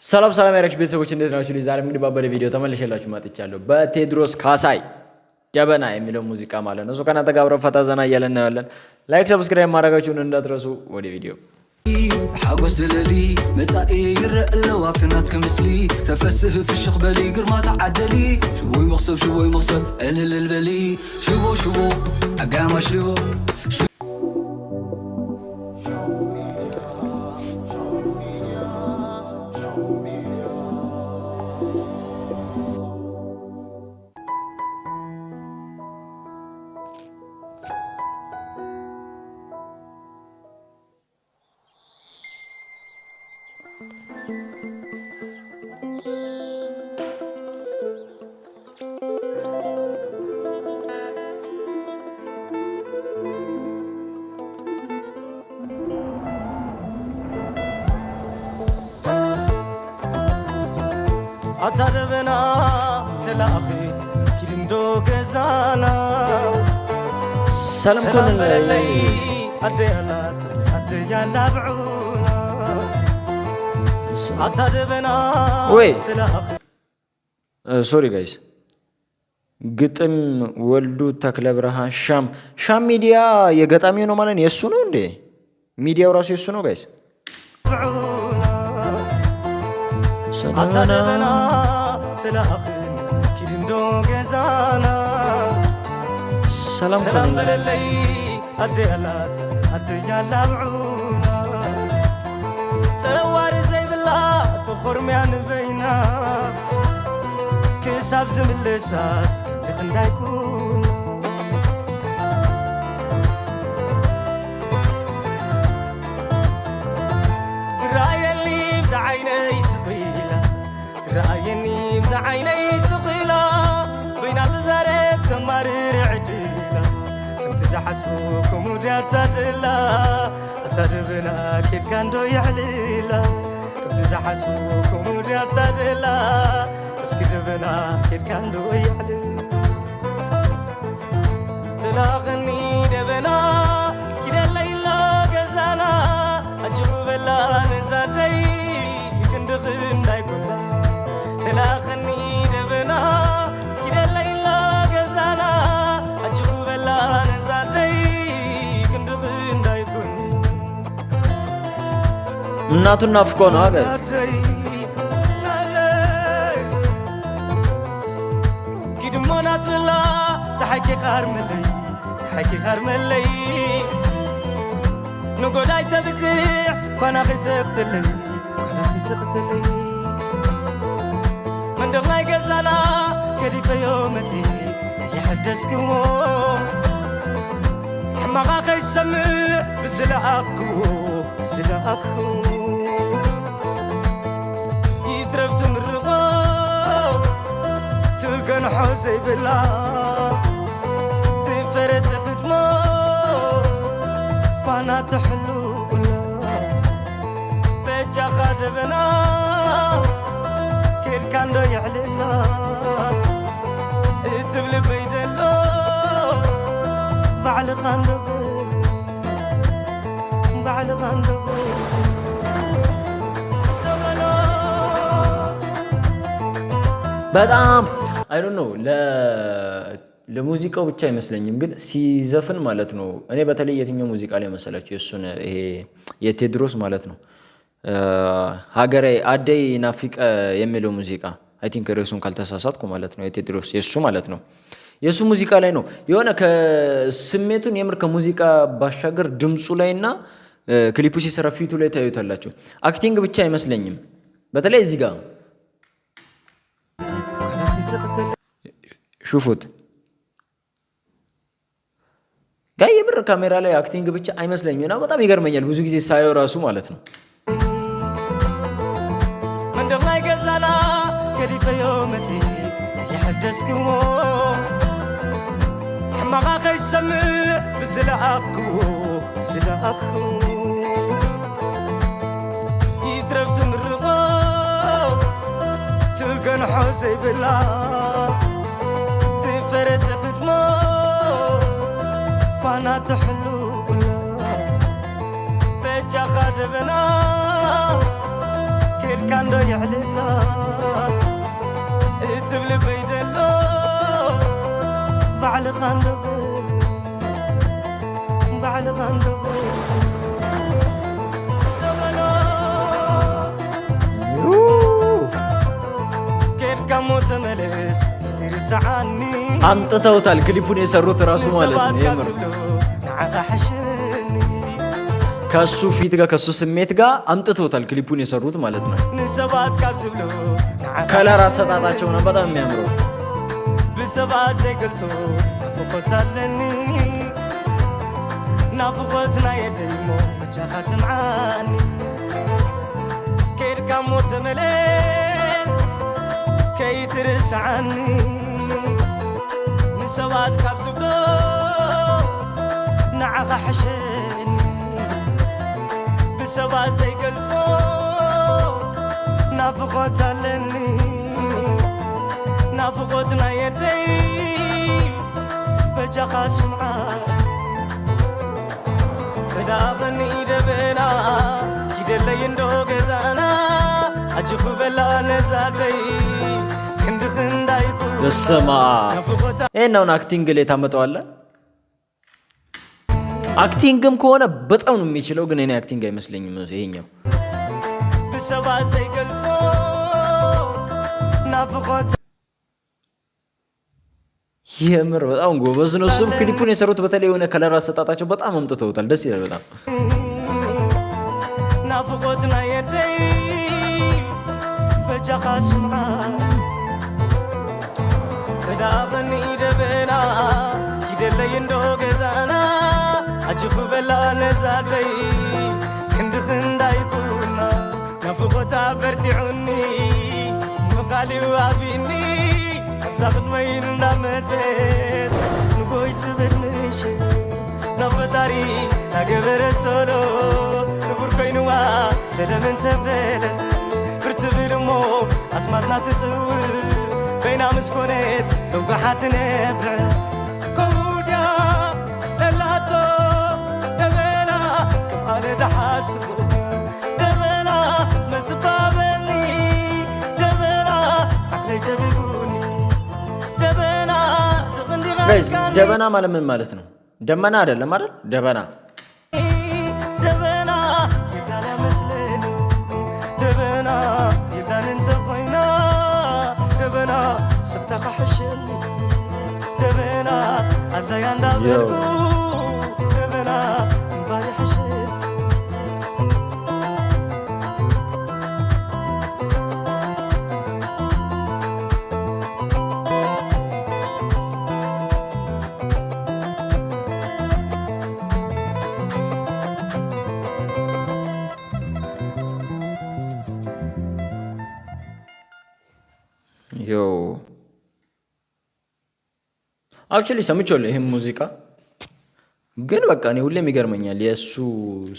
ሰላም ሰላም ያረግሽ ቤተሰቦች፣ እንዴት ናችሁ? ዛሬም እንግዲህ ባበደ ቪዲዮ ተመልሼላችሁ መጥቻለሁ። በቴድሮስ ካሳይ ደበና የሚለው ሙዚቃ ማለት ነው። እሱ ከእናንተ ጋር አብረን ፈታ ዘና እያለን እናያለን። ላይክ ሰብስክራይብ ማድረጋችሁን እንዳትረሱ። ወደ ቪዲዮ። ብሓጎስ ዝለሊ መጻኢ ይረአ ኣለዋ ኣብቲ ናትኪ ምስሊ። ተፈስህ ፍሽኽ በሊ ግርማ ተዓደሊ። ሽወይ መኽሰብ ሽወይ መኽሰብ ዕልልል በሊ። ሽቦ ሽቦ ኣጋማሽ ሽቦ። ኣታ ደበና ተላኣኺ ኪድንዶ ገዛና። ሰላም ሰላም ኮንለይ። በለለይ ኣደይ ኣላት ኣደይ ኣላብዑና። ኣታ ደበና ወይ። ተላኣኺ ሶሪ ጋይስ፣ ግጥም ወልዱ ተክለ ብርሃን። ሻም ሻም ሚዲያ የገጣሚው ነው ማለት ነው። የእሱ ነው እንዴ? ሚዲያው ራሱ የእሱ ነው ጋይስ። ኣታ ደበና ተላኣኽን ኪድንዶ ገዛና። ሰላም ሰላም ኮንለይ። በለለይ ኣደይ ኣላት ኣደይ ኣላብዑና። ጠዋሪ ዘይብላ ተኾርምያ ንበይና ክሳብ ዝምለሳስ ክንዲ ክንዳይ ኩና። ትረኣየኒ ብዝዓይነይ ስቕ ኢላ፣ ትረኣየኒ ብዝዓይነይ ስቕ ኢላ፣ ኮይና ትዛረብ ተማርር ዕድላ፣ ከምቲ ዝሓስቡ ከምኡ ድያ ታድላ። ኣታ ደበና ኬድካ እንዶ የዕልላ፣ ከምቲ ዝሓስቡ ከምኡ ድያ ታድላ፣ እስኪ ደበና ኬድካ እንዶ የዕልላ። ተላኸኒ ደበና ኪደለይ ኣሎ ገዛና፣ ኣጅኹ በላ ነዛ ኣደይ ክንድኺ እንዳይኮና። ተላኸኒ ደበና ኪደለይ ኣሎ ገዛና፣ ኣጅኹ በላ ነዛ ኣደይ ክንድኺ እንዳይኮና። እናቱ ናፍቆ ነው ጋይስ። ኪድሞ ናጽላ፣ ጸሓይኪ ኻርመለይ፣ ጸሓይኪ ኻርመለይ። ንጎዳይ ተብዝሕ፣ ኳና ኺትኽትለይ፣ ኳና ኺትኽትለይ። መንደቕ ናይ ገዛና ገዲፈዮ መጺ፣ ከየሐደስክዎ። ሕማቓ ኸይሰምዕ ብዝለኣኽክዎ፣ ብዝለኣኽክዎ። ይትረፍ ትምርቖ ትገንሖ ዘይብላ፣ ዝፈረሰ ክድሞ ኳና ትሕሉ ኩላ። በጃኻ ደበና ኬድካ እንዶ የዕልና፣ እትብ ልበይ ደሎ ባዕልኻ እንዶ በል፣ ባዕልኻ እንዶ በል፣ እንዶ በሎ። በጣም I don't know፣ ለ ለሙዚቃው ብቻ አይመስለኝም፣ ግን ሲዘፍን ማለት ነው። እኔ በተለይ የትኛው ሙዚቃ ላይ መሰላችሁ? የእሱን፣ ይሄ የቴድሮስ ማለት ነው። እ፣ ሀገሬ አደይ ናፊቀ የሚለው ሙዚቃ፣ I think ርዕሱን ካልተሳሳትኩ ማለት ነው፣ የቴድሮስ የእሱ ማለት ነው። የእሱ ሙዚቃ ላይ ነው የሆነ ከስሜቱን የምር ከሙዚቃ ባሻገር ድምፁ ላይና፣ እ፣ ክሊፑ ሲሰራ ፊቱ ላይ ታዩታላችሁ። አክቲንግ ብቻ አይመስለኝም። በተለይ እዚህ ጋር ሹፉት ጋይ የምር ካሜራ ላይ አክቲንግ ብቻ አይመስለኝም እና በጣም ይገርመኛል ብዙ ጊዜ ሳየው ራሱ ማለት ነው። መንደቕ ናይ ገዛና ገዲፈዮ መጺ የሐደስክዎ፣ ሕማቓ ከይሰምዕ ብዝለኣኽክዎ፣ ብዝለኣኽክዎ። ይትረፍ ትምርቖ ትገንሖ ዘይብላ፣ ዝፈረሰ ክድሞ ኳና ትሕሉ ኩላ። በጃኻ ደበና ኢድካ እንዶ የዕልሎ እትብል በይደሎ ባዕልኻ እንዶ በል ባዕልኻ እንዶ በል ዶ በሎ ኬድካ እሞ ተመለስ ከይትርስዓኒ ኣምጥተውታል ክሊፑን የሰሩት ራሱ ማለት ነው። ንሰባት ካብ የምር ዝብሉ ንዓኻ ሕሸኒ ከሱ ፊት ጋር ከሱ ስሜት ጋር አምጥተውታል ክሊፑን የሰሩት ማለት ነው። ንሰባት ካብ ዝብሉ ንዓኻ ከለር ሕሸኒ ኣሰጣጣቸው ነው በጣም የሚያምረው። ብሰባት ዘይገልጾ ናፍቆት ኣለኒ ናፍቆት ናይ የደይ እሞ ብቻኻ ስምዓኒ ኬድካ እሞ ተመለስ ከይትርስዓኒ ንሰባት ካብ ዝብሎ ንዓኻ ሕሸኒ ብሰባት ዘይገልጾ ናፍቆት ኣለኒ ናፍቆት ናይ የደይ በጃኻ ስምዓ ተዳቐኒ ደበና ይደለይ እንዶ ገዛና ኣጅኹ በላ ነዛተይ ክንድኽ እንዳይኩ በስመ ኣብ። ናፍቆታ ይሄን አሁን አክቲንግ ላይ ታመጣዋለህ? አክቲንግም ከሆነ በጣም ነው የሚችለው፣ ግን እኔ አክቲንግ አይመስለኝም ይሄኛው። ብሰባት ዘይገልጾ ናፍቆት የምር በጣም ጎበዝ ነው። እሱም ክሊፑን የሰሩት በተለይ የሆነ ከለር አሰጣጣቸው በጣም አምጥተውታል። ደስ ይላል በጣም። ናፍቆት ናይ የደይ በጃኻ ስምዓ ተዳቐኒ ደበና ይደለይ እንዶ ገዛና ኣጅኹ በላ ነዛተይ ክንድኽ እንዳይኩና ናፍቆታ በርቲዑኒ ምቓልዩ ኣቢኒ ኣብዛ ቅድመይ እንዳመፀት ንጎይ ትብል ምሽት ናብ ፈጣሪ ናገበረት ጸሎ ንቡር ኮይንዋ ሰለምን ተበለት ብርትብል እሞ ኣስማትና ትጽውዕ በይና ምስ ኮነት ተውጋሓ ትነብዕ ከውድያ ሰላቶ ደበና ከም ኣነ ደሓስቡ ደበና መዝባበኒ ደበና ዓቕለይ ዘቢቡኒ ደበና ስቕ እንዲኻ ጋይስ፣ ደበና ማለት ምን ማለት ነው? ደመና አይደለም አይደል? ደበና። ደበና ይብላን መስለኒ ደበና ይብላን እንተ ኮይና ደበና ስቕታ ካሕሸኒ ደበና ኣለያ እንዳበልኩ ደበና እምባይ ሕሸኒ Yo. Actually ሰምቼዋለሁ ይህም ሙዚቃ፣ ግን በቃ እኔ ሁሌም ይገርመኛል የእሱ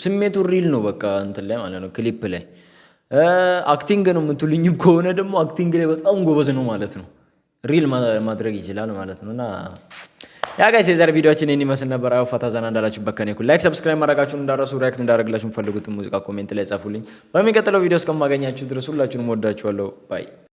ስሜቱ ሪል ነው። በቃ እንትን ላይ ማለት ነው ክሊፕ ላይ አክቲንግ ነው የምትሉኝም ከሆነ ደግሞ አክቲንግ ላይ በጣም ጎበዝ ነው ማለት ነው። ሪል ማድረግ ይችላል ማለት ነው። እና ያ ጋይስ የዛሬ ቪዲዮችን ይህን ይመስል ነበር። አዎ ፈታ ዘና እንዳላችሁበት ከኔ እኩል ላይክ፣ ሰብስክራይብ ማድረጋችሁን እንዳረሱ። ሪያክት እንዳደረግላችሁ የምትፈልጉትን ሙዚቃ ኮሜንት ላይ ጻፉልኝ። በሚቀጥለው ቪዲዮ እስከማገኛችሁ ድረስ ሁላችሁንም ወዳችኋለሁ። ባይ